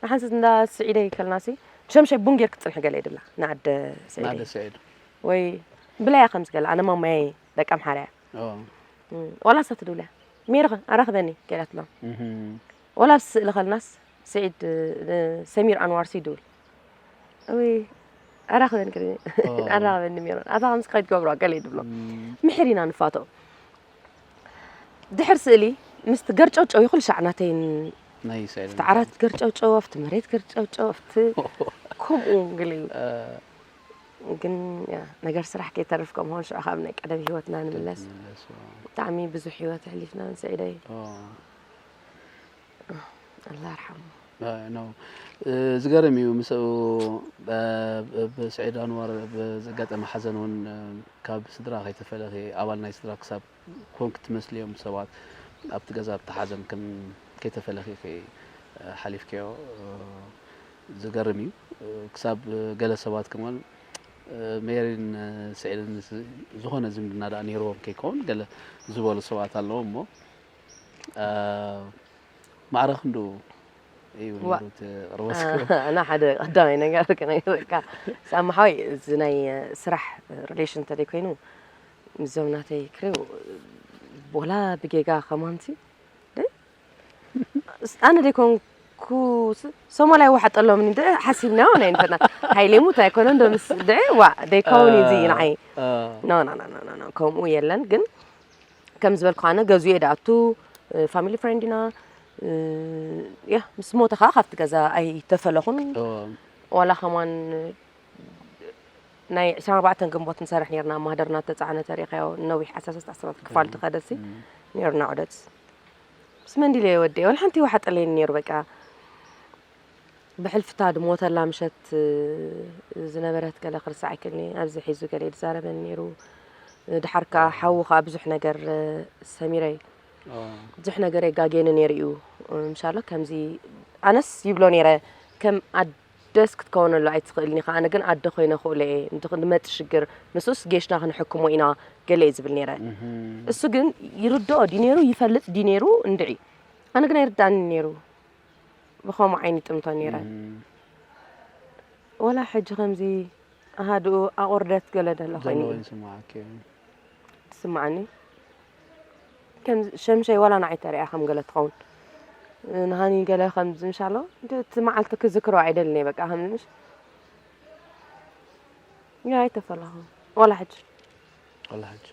ንሓንሰት እንዳ ስዒደ ከልናሲ ሸምሸይ ቡን ጌርክ ትፅንሒ ገለ ይድላ ንዓደ ስዒደ ስዒድ ወይ ብላያ ከምዚ ገለ ኣነ ማማየ ደቂ ኣምሓርያ ዋላ ሳት ድብልያ ሜርኸ ኣራኽበኒ ገላትና ዋላ ኣብ ስእሊ ከልናስ ስዒድ ሰሚር ኣንዋር ሲዱል ወይ ኣራኽበን ክሪ ኣራኽበን ሜሮን ኣታ ከምዚ ከይድ ገብሮ ገለ ይድብሎ ምሕር ኢና ንፋቶ ድሕር ስእሊ ምስቲ ገርጨውጨው ይኹል ሻዕ ናተይን ናይ ስዕል ኣብቲ ዓራት ገርጨውጨው ኣብቲ መሬት ገርጨውጨው ኣብቲ ከምኡ ገለ እዩ ግን ያ ነገር ስራሕ ከይተርፍ ከምሆን ሽዑ ካብ ናይ ቀደም ህይወትና ንምለስ ብጣዕሚ ብዙሕ ህይወት ኣሕሊፍና ንስዒደይ ኣላ ኣርሓሙ ነው ዝገርም እዩ ምስኡ ብስዒድ ኣንዋር ብዘጋጠመ ሓዘን እውን ካብ ስድራ ከይተፈለኺ ኣባል ናይ ስድራ ክሳብ ኮንክ ትመስልዮም ሰባት ኣብቲ ገዛ ኣብቲ ሓዘን ከም ከይተፈለኺ ሓሊፍክዮ ዝገርም እዩ ክሳብ ገለ ሰባት ከማን ሜሪን ስዒድን ዝኾነ ዝምድና ደኣ ነይርዎም ከይከውን ገለ ዝበሉ ሰባት ኣለዉ እሞ ማዕረ ክንዱ እዩ ነይሩ እቲ ቅርበት እና ሓደ ቀዳማይ ነገር ክነግረካ ሳሚ ሓወይ እዚ ናይ ስራሕ ሪሌሽን እንተደይ ኮይኑ ምስዞም ናተይ ክሪው ወላ ብጌጋ ከማንቲ ኣነ ደይኮንኩ ሶማልያ ይወሓጠሎም እንደ ሓሲብናዮ ናይ ንፈና ሃይሌ ሙት ኣይኮነ እንዶ ምስ ድዒ ዋ ደይከውን እዩ እዚ ንዓይ ከምኡ የለን ግን ከም ዝበልኩ ኣነ ገዝኡ እየ ደኣቱ ፋሚሊ ፍሬንድ ኢና ያ ምስ ሞተ ከዓ ካብቲ ገዛ ኣይተፈለኹን ዋላ ከማን ናይ ዕስራን ኣርባዕተን ግንቦት ንሰርሕ ነርና ኣብ ማህደርና ተፃዕነ ተሪእኻዮ ነዊሕ ዓሰርተ ሰለስተ ዓሰርተ ክፋል ትኸደሲ ነርና ዑደት ምስ መንዲለ ወዲ ወላ ሓንቲ ይወሓጠለይን ነይሩ በቃ ብሕልፍታ ድሞተላ ምሸት ዝነበረት ገለ ክርሳዕ ኣይክእልኒ። ኣብዚ ሒዙ ገለ ይዛረበኒ ነይሩ። ድሓር ከኣ ሓዉ ከኣ ብዙሕ ነገር ሰሚረይ ብዙሕ ነገር የጋጌኒ ነይሩ እዩ። ምሻሎ ከምዚ ኣነስ ይብሎ ነይረ ከም ኣደስ ክትከውነሉ ኣይትኽእልን ኢኻ፣ ኣነ ግን ኣደ ኮይነ ክእሎ እየ፣ ንመጽእ ሽግር ንሱስ ጌሽና ክንሕክሞ ኢና ገለ እዩ ዝብል ነይረ። እሱ ግን ይርድኦ ድዩ ነይሩ ይፈልጥ ድዩ ነይሩ እንድዒ፣ ኣነ ግን ኣይርድኣኒ ነይሩ። ብኸምኡ ዓይኒ ጥምቶ ነይረ። ወላ ሕጂ ከምዚ ኣሃድኡ ኣቑርደት ገለ ደሎ ኮይኑ እዩ ዝስምዓኒ። ከም ሸምሸይ ዋላ ንዓይ ተሪኣ ከም ገለ ትኸውን ንሃኒ ገለ ከም ዝምሻሎ እቲ መዓልቲ ክዝክሮ ኣይደልን እየ። በቃ ከም ምሽ ያ ኣይተፈላኹ ዋላ ሕጂ ዋላ ሕጂ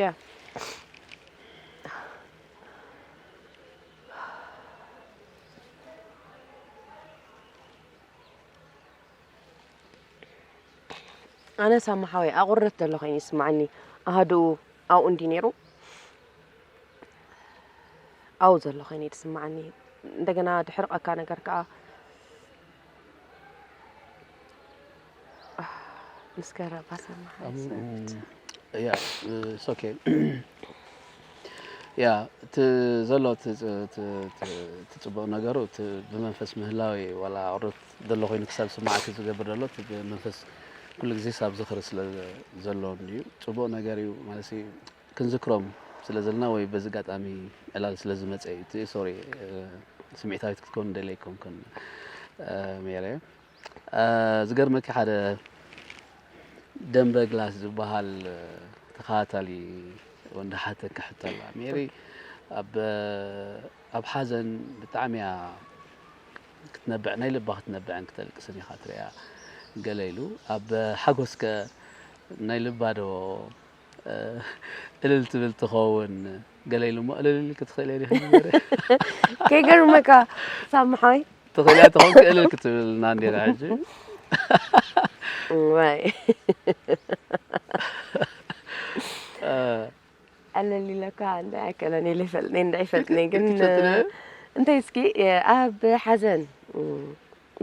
ያ ኣነ ሳማ ሓወይ ኣቑርደት ዘሎ ኮይኑ ይስምዓኒ። ኣሃድኡ ኣብኡ እንዲ ነይሩ ኣብኡ ዘሎ ኮይኑ እዩ ዝስምዓኒ። እንደገና ድሕርቐካ ነገር ከዓ ምስከረ ባሰማ ሓይሰት ያ it's okay ያ እቲ ዘሎ እቲ ጽቡቕ ነገሩ እቲ ብመንፈስ ምህላው እዩ ዋላ ኣቑርደት ዘሎ ኮይኑ ክሳብ ስማዓት ዝገብር ዘሎ እቲ ብመንፈስ ኩሉ ግዜ ሳብ ዝኽሪ ስለ ዘሎ እንድዩ ጽቡቕ ነገር እዩ ማለት ክንዝክሮም ስለ ዘለና ወይ በዚ ኣጋጣሚ ዕላል ስለ ዝመፀ እዩ እቲ ሶሪ ስምዒታዊት ክትከውን ደለ ኣይኮንኩን ሜረ ዝገርመኪ ሓደ ደንበ ግላስ ዝበሃል ተኸታታሊ ወንዳ ሓተካ ሕቶ ኣላ ሜሪ ኣብ ኣብ ሓዘን ብጣዕሚ እያ ክትነብዕ ናይ ልባ ክትነብዕን ክተልቅስን ኢኻ ትሪኣ ገለ ኢሉ ኣብ ሓጎስከ ናይ ልባ ዶ እልል ትብል ትኸውን ገለ ኢሉ እሞ እልል ኢልኪ ትኽእል እየ ዲኺ ንገሪ ከይገርመካ ሳምሓይ ትኽእል እያ ተኾንኪ እልል ክትብልና እንዴና ሕጂ ዋይ ኣለሊለካ እንደ ኣይከለን ኢለ ይፈልጥኒ እንደ ይፈልጥኒ ግን እንታይ እስኪ ኣብ ሓዘን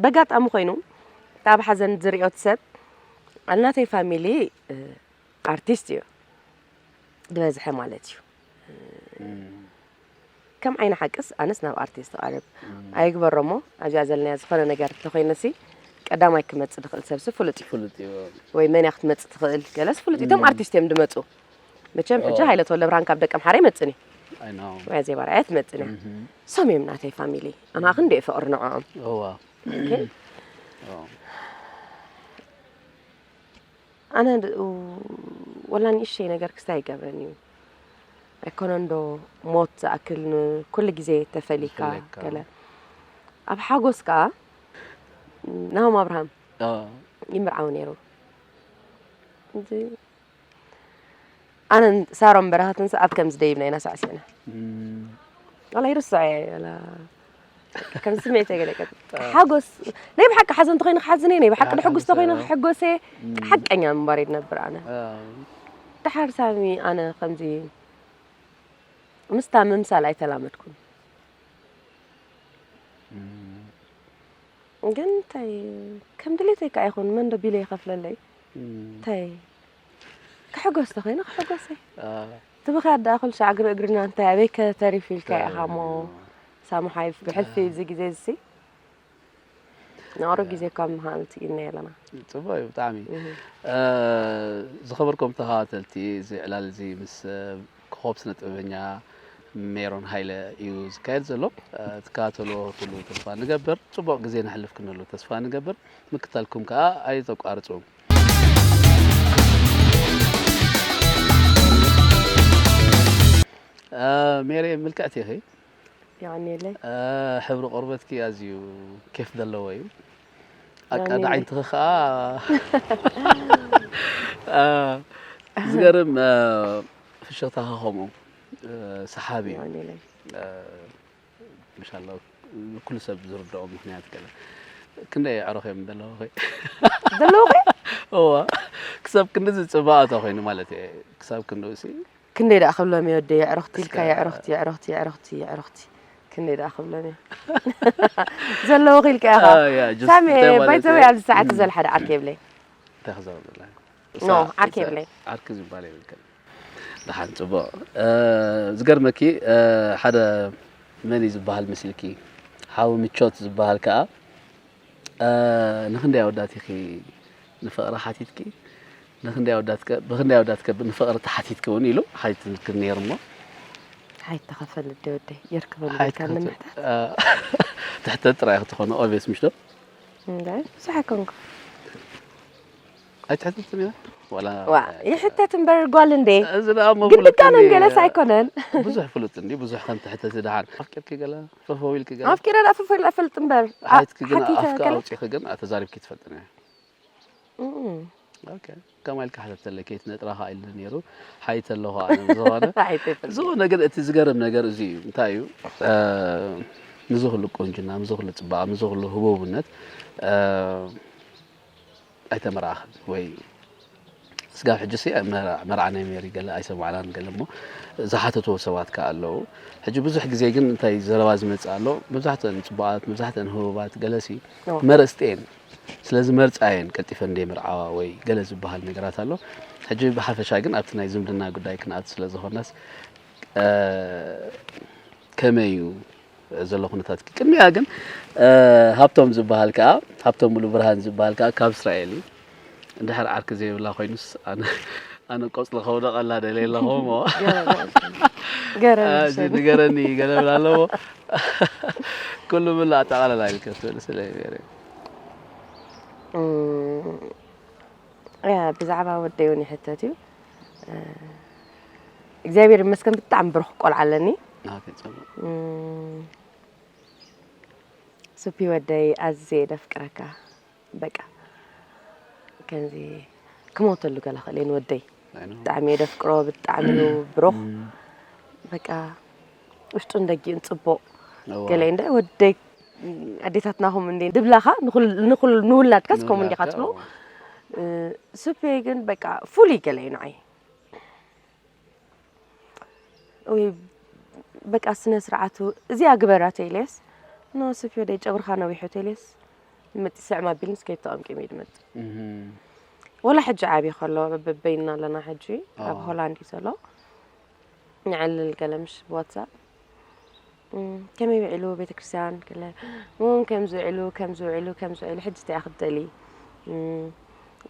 በጋጣሚ ኮይኑ ኣብ ሓዘን ዝሪኦት ሰብ ኣናተይ ፋሚሊ ኣርቲስት እዩ ዝበዝሐ ማለት እዩ ከም ዓይኒ ሓቅስ ኣነስ ናብ ኣርቲስት ቐርብ ኣይግበሮ እሞ ኣብዚኣ ዘለናያ ዝኾነ ነገር እንተኮይነሲ ቀዳማይ ክመጽእ ዝኽእል ሰብሲ ፍሉጥ እዩ ፍሉጥ እዩ ወይ መን እያ ክትመጽእ ትኽእል ገለስ ፍሉጥ እዩ እቶም ኣርቲስት እዮም ድመጹ መቸም ሕጂ ሃይለ ተወለ ብርሃን ካብ ደቀም ሓረ ይመጽእኒ I know. ወይ ኣዜብ ኣርኣያ ትመጽእኒ እያ እሶም እዮም ናተይ ፋሚሊ ኣና ክንደየ ፍቕሪ ንዕኦም እዋ Okay. እዋ ኣነ ወላ ንእሽተይ ነገር ክስታይ ይገብረኒ እዩ ኣይኮነን ዶ ሞት ዝኣክል ንኩሉ ግዜ ተፈሊካ ተፈሊካ። ገለ ኣብ ሓጎስ ከዓ ናሆም ኣብርሃም አ፣ ይምርዓው ነይሩ እዚ ኣነን ሳሮን በረኸትን ኣብ ከምዚ ደይብና ኢና ሳዕሲዕና እም፣ ዋላ ይርስዖ እየ ዋላ ከም ስምዒት ኣይገለቀት ሓጎስ ናይ ብሓቂ ሓዘን ተኮይነ ክሓዝን እየ ናይ ብሓቂ ድሕጉስ ተኮይነ ክሕጎስ እየ ሓቀኛ ምንባር እየ ድነብር ኣነ ድሓር ሳሚ ኣነ ከምዚ ምስታ ምምሳል ኣይተላመድኩን ግን እንታይ ከም ድሌተይ ከዓ ይኹን መን ዶ ቢለ ይኸፍለለይ እንታይ ክሕጎስ ተኮይነ ክሕጎስ እየ ትብኻ ደኣ ኩሉ ሻዕ እግሪ እግርና እንታይ ኣበይ ከተሪፍ ኢልካ ኢኻ እሞ ሳሙ ሓይፍ ብሕልፊ እዚ ግዜ እዚ ንቕሩብ ግዜ ካብ ምሃል ትኢልና ኣለና ጽቡቅ እዩ ብጣዕሚ ዝኸበርኩም ተኸታተልቲ እዚ ዕላል እዚ ምስ ኮኾብ ስነ ጥበበኛ ሜሮን ሃይለ እዩ ዝካየድ ዘሎ ትከታተልዎ ክትህሉ ተስፋ ንገብር ጽቡቅ ግዜ ነሕልፍ ክንህሉ ተስፋ ንገብር ምክታልኩም ከዓ ኣይተቋርጹ ሜሬ ምልክዕቲ ኢኺ የቐንየለይ ሕብሪ ቆርበትኪ ኣዝዩ ኬፍ ዘለዎ እዩ ኣቃዳ ዓይንትኺ ከዓ ዝገርም ፍሽኽታኺ ከምኡ ሰሓቢ እዩ የቐንየለይ ምሻላ ኩሉ ሰብ ዝርድኦ ምክንያት ገለ ክንደይ ኣዕሩኽ እዮም ዘለውኺ ዘለውኺ እዋ ክሳብ ክንዲ ዝፅባቐ ተኮይኑ ማለት እየ ክሳብ ክንዲ ሲ ክንደይ ደኣ ክብሎም እየ ወደይ የዕሩኽቲ ኢልካ የዕሩኽቲ የዕሩኽቲ የዕሩኽቲ የዕሩኽቲ ክንደይ ደኣ ክብለን እየ? ዘለዉ ኢልካ ኢኻ። ሳሚ ባይዘወይ ኣብዚ ሰዓት ዘሎ ሓደ ዓርኪ የብለይ። እንታይ ክዛረብ ዘላ? ኖ፣ ዓርኪ የብለይ። ዓርኪ ዝበሃል የብልክን። ደሓን፣ ጽቡቕ። ዝገርመኪ፣ ሓደ መን እዩ ዝበሃል መሲልኪ? ሓው ምቾት ዝበሃል ከኣ፣ ንክንደይ ኣወዳት ኢኺ ንፍቕሪ ሓቲትኪ? ንክንደይ ኣወዳትከ ብክንደይ ኣወዳትከ ንፍቕሪ ተሓቲትኪ እውን ኢሉ ሓቲትክን ነይሩ እሞ። ሓይት ተኸፈል ደ ወደይ፣ የርክበሉ ሓይት ኢልካ ተኸፈል። ንምሕታት። ትሕተት ጥራይ ክትኾኑ ኦብቪየስ ምሽ ዶ? እንዳ ብዙሕ ኣይኮንኩ። ኣይትሕተትን እያ? ዋላ ዋ፣ ይሕተት እምበር ጓል እንዴ? እዚ ደኣ እሞ ግዲ ፍሉጥ ካነን እንዴ? ገለስ ኣይኮነን። ብዙሕ ፍሉጥ እንዴ? ብዙሕ ከም ትሕተት ደሓን። ኣፍቂርኪ ገለ? ፈፈው ኢልኪ ገለ? ኣፍቂረ ደኣ ፈፈው ኢለ እፈልጥ እምበር። ሓይትኪ ግን ሓቲተ ኣፍካ ገለ? ኣውጺኺ ግን ኣተዛሪብኪ ትፈልጥን እያ? እም። ኦኬ። ከማይ ኢልካ ሕተተለይ፣ ከይትነጥራ ከኣ ኢሉ ነይሩ። ሓይተ ኣለኹ ኣነ ብዝኾነ። ሓይተ ይፈልጥ። ዝኾነ ግን እቲ ዝገርም ነገር እዚ እዩ። እንታይ እዩ? እ፣ ምስዚ ኩሉ ቁንጅና፣ ምስዚ ኩሉ ጽባቐ፣ ምስዚ ኩሉ ህቡብነት፣ እ፣ ኣይተመርዓኽን ወይ ስጋብ ሕጂ ሲ መርዓ፣ መርዓ ናይ ሜሪ ገለ ኣይሰማዕናን ገለ እሞ ዝሓተትዎ ሰባት ከኣ ኣለዉ። ሕጂ ብዙሕ ግዜ ግን እንታይ ዘረባ ዝመጽእ ኣሎ፣ መብዛሕትአን ጽቡቓት፣ መብዛሕትአን ህቡባት ገለሲ ኖ። መረጽቲ እየን። ስለዚ መርጻ እየን ቀልጢፈን ዘይምርዓዋ ወይ ገለ ዝበሃል ነገራት ኣሎ። ሕጂ ብሓፈሻ ግን ኣብቲ ናይ ዝምድና ጉዳይ ክንኣቱ ስለ ዝኾንናስ፣ እ፣ ከመይ እዩ ዘሎ ኩነታት? ቅድሚያ ግን፣ እ፣ ሃብቶም ዝበሃል ከኣ፣ ሃብቶም ሙሉ ብርሃን ዝበሃል ከኣ ካብ እስራኤል እዩ። እንድሕር ዓርኪ ዘይብላ ኮይኑስ ኣነ፣ ኣነ ቆጽሊ ከውደቐላ ደልየ ኣለኹ እሞ። ገረኒ፣ ገረኒ፣ ኣዚ ንገረኒ፣ ገለ ብላ ኣለዎ። ኩሉ ምሉ ኣጠቓላላ ኢልከ ትብል ስለ ገረ። እም፣ ያ፣ ብዛዕባ ወደይ እውን ይሕተት እዩ። እ፣ እግዚኣብሔር ይመስገን ብጣዕሚ ብሩኽ ቆልዓ ኣለኒ። ኦኬ፣ ጽቡቕ። እም፣ ሱፒ ወደይ ኣዝየ ደፍቅረካ። በቃ፣ ከምዚ ክሞተሉ ገለ ክእል እየ ንወደይ። ኣይ ኖ። ብጣዕሚ እየ ደፍቅሮ፣ ብጣዕሚ እዩ ብሩኽ። እም። በቃ፣ ውሽጡን ደጊኡን ጽቡቕ። እዋ። ገለ እንደ ወደይ፣ ኣዴታትና ኹም እንደ ድብላኻ ንኹል-፣ ንኹል-፣ ንውላድካስ ከምኡ እንዲኻ ንውላድካ፣ ትብሎ። እዋ። እ፣ ሱፒ ግን በቃ ፍሉይ ገለ እዩ ንዓይ። ወይ በቃ ስነ ስርዓቱ እዚኣ ግበራ ተኢለስ፣ ኖ ሱፒ ወደይ ጨጉርኻ ነዊሑ ተኢለስ፣ መጺ ስዕም ኣቢልንስ ከይተቐምቂመ እዩ ዝመጽእ። እህም። ወላ ሕጂ ዓብዩ ከሎ በበይንና ኣለና ሕጂ፣ ኣብ ኣዎ። ሆላንድ እዩ ዘሎ። ንዕልል ገለ ምሽ ብዋትሳፕ። እም፣ ከመይ ውዒሉ ቤተክርስትያን? ገለ፣ እም፣ ከምዚ ውዒሉ፣ ከምዚ ውዒሉ፣ ከምዚ ውዒሉ፣ ሕጂ እንታይ ኢኻ ክትደልዪ? እም፣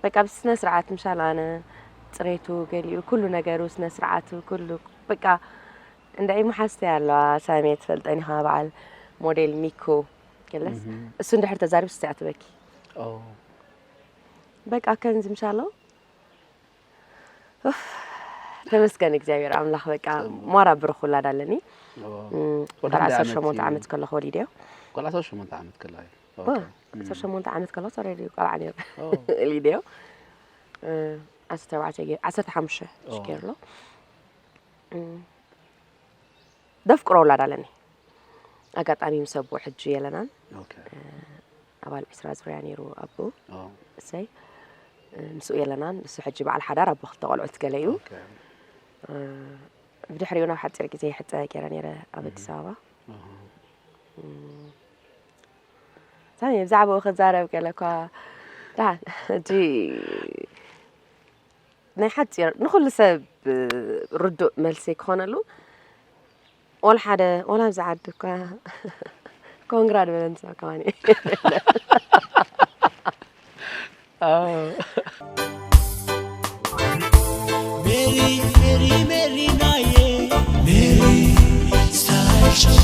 በቃ ብስነ ስርዓት ምሻል ኣነ፣ ጽሬቱ፣ ገሊኡ፣ ኩሉ ነገሩ፣ ስነ ስርዓቱ፣ ኩሉ፣ በቃ፣ እንድዒ መሓዝተይ ኣለዋ፣ ሳሚ ትፈልጠን ኢኻ፣ በዓል ሞዴል ሚኮ፣ ገለስ፣ እም። እሱ እንድሕር ተዛሪቡ ስቲ ኣትበኪ። ኦ። በቃ ከምዚ ምሻሎ፣ ኡፍ፣ ተመስገን እግዚኣብሔር ኣምላኽ፣ በቃ፣ ጽቡቕ። ማራ ብሩኽ ውላድ ኣለኒ። ኦ። እም፣ ወደ ክንደይ ዓሰርተ ሸሞንተ ዓመት እዩ? ዓመት ከለኹ ወሊደዮ። ቆልዓ ዓሰርተ ሸሞንተ ዓመት ከላ እዩ። ኦ፣ ኦኬ። እም። ዓሰርተ ሸሞንተ ዓመት ከለኹ ሶሪ ቆልዓ ነይሩ። ኦ። ወሊደዮ። እ፣ ዓሰርተ ኣርባዕተ ገይሩ፣ ዓሰርተ ሓሙሽተ ኦ። ገይሩ ኣሎ። እም፣ ደፍቅሮ ውላድ ኣለኒ። ኣጋጣሚ ምስ ኣቦ ሕጂ የለናን። ኦኬ። እ፣ ኣባል ዕስራ ዙርያ ነይሩ ኣቦ። ኦ። እሰይ። እ፣ ምስኡ የለናን። ንሱ ሕጂ በዓል ሓዳር ኣቦ ክልተ ቆልዑት ገለ እዩ። ኦኬ። እ፣ ብድሕሪኡ ናብ ሓጺር ግዜ ይሕጸ ገይረ ነይረ ኣብ ኣዲስ ኣበባ። ኣሃ። እም፣ ሳሚ፣ ብዛዕባኡ ክዛረብ ገለ እኳ ደሓን፣ ሕጂ ናይ ሓጺር ንኹሉ ሰብ ርዱእ መልሲ ክኾነሉ፣ ወላ ሓደ፣ ወላ ኣብዚ ዓዲ እኳ ኮንግራ ዝበለኒ ሰብ ከማን እዩ። ኣዎ። ሜሪ፣ ሜሪ፣ ሜሪ ናየ፣ ሜሪ ስታር ሾው።